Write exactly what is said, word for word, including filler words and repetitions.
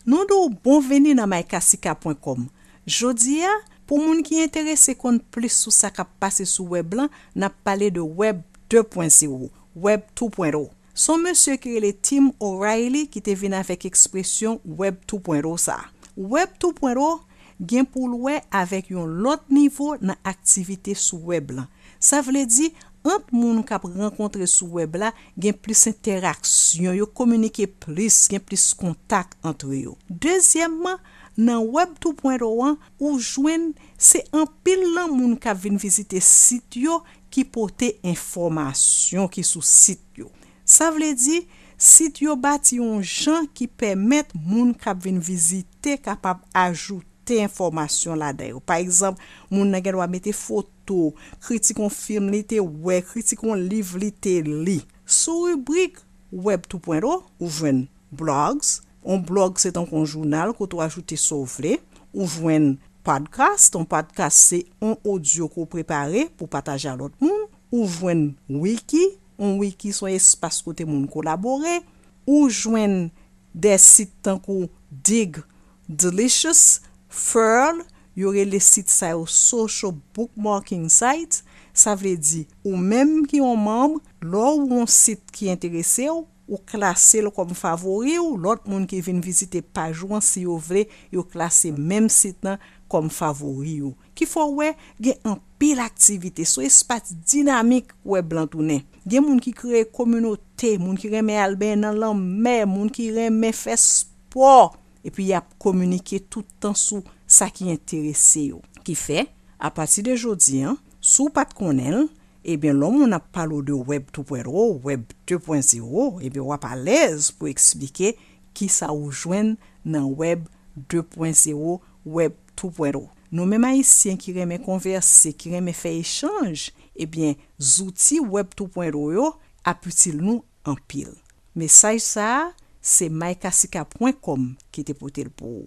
Nou di w bonveni nan my kasika pwen kòm. Jodi a, pou moun ki enterese konn plis sou sa k ap pase sou wèb lan, n ap pale de Web de pwen zewo, Web two point oh. Se yon mesye ki rele Tim O'Reilly ki te vin avèk ekspresyon Web two point oh sa a. Web two point oh gen pou l wè avèk yon lòt nivo nan aktivite sou wèb lan. Sa vle di, ant moun k ap rankontre sou wèb la, gen plis entèraksyon, yo kominike plis, gen plis kontak ant yo. Dezyèmman, nan Web two point oh an, ou jwenn se anpil nan moun k ap vin vizite sit yo ki pote enfòmasyon ki sou sit yo. Sa vle di, sit yo bati yon jan ki pèmèt moun k ap vin vizite kapab ajoute enfòmasyon ladan yo. Pa egzanp, moun nan gen dwa mete foto, kritik yon fim li te wè, kritik yon liv li te li. Sou ribrik Web two point oh, ou jwenn blogs. Yon blog se tankou yon jounal kote w ajoute sa w vle. Ou jwenn podcast. Yon podcast se yon odyo ke w prepare pou pataje a lòt moun. Ou jwenn wiki. Yon wiki se yon espas kote moun kolabore. Ou jwenn de sit tankou Digg, Delicious, Furl, yo rele sit sa yo social bookmarking sites. Sa vle di, ou menm ki yon manm, lè w wè yon sit ki enterese w, ou klase l kòm favori w, lòt moun ki vin vizite paj ou an, si yo vle, yo klase menm sit lan kòm favori yo. Ki fè w wè, gen anpil aktivite, se yon espas dinamik wèb lan tounen. Gen moun ki kreye kominote, moun ki renmen al benyen nan lanmè, moun ki renmen fè spò, epi y ap kominike tout tan sou sa ki enterese yo. Ki fè, apati de jodi an, si w pa t konnen l, ebyen, lè yon moun ap pale w de Web two point oh, Web de pwen zewo, ebyen, w ap alèz pou eksplike kisa ou jwenn nan Web de pwen zewo, Web two point oh. Nou menm Ayisyen ki renmen konvèse, ki renmen fè echanj, ebyen, zouti Web two point oh yo ap itil nou anpil. Mesaj sa a, se my kasika pwen kòm ki te pote l pou ou.